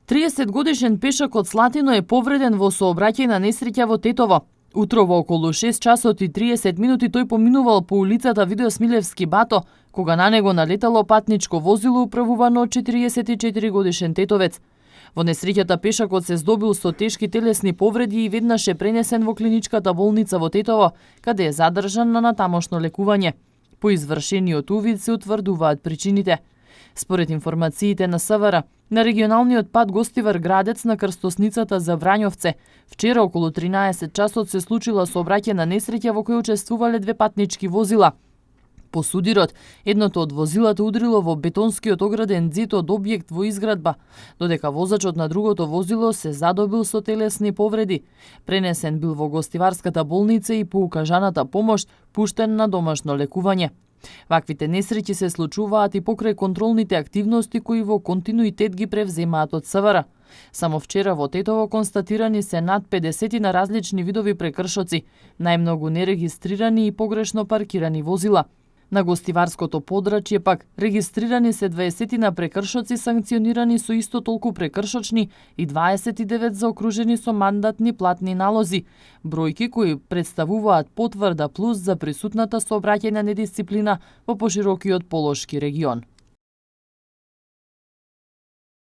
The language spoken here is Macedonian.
30-годишен пешак од Слатино е повреден во сообраќајна на несреќа во Тетово. Утрово околу 6 часот и 30 минути тој поминувал по улицата Видео Смилевски Бато, кога на него налетало патничко возило управувано од 44 годишен тетовец. Во несреќата пешакот се здобил со тешки телесни повреди и веднаш е пренесен во клиничката болница во Тетово, каде е задржан на натамошно лекување. По извршениот увид се утврдуваат причините. Според информациите на СВР, на регионалниот пат Гостивар Градец на крстосницата за Врањовце, вчера околу 13 часот се случила сообраќајна несреќа во која учествувале две патнички возила. По судирот, едното од возилата удрило во бетонскиот ограден зид од објект во изградба, додека возачот на другото возило се задобил со телесни повреди. Пренесен бил во Гостиварската болница и по укажаната помош пуштен на домашно лекување. Ваквите несреќи се случуваат и покрај контролните активности кои во континуитет ги превземаат од СВР. Само вчера во Тетово констатирани се над 50 на различни видови прекршоци, најмногу нерегистрирани и погрешно паркирани возила. На Гостиварското подрачје пак регистрирани се 20 на прекршоци, санкционирани со исто толку прекршочни и 29 заокружени со мандатни платни налози, бројки кои представуваат потврда плюс за присутната сообраќајна недисциплина во поширокиот Полошки регион.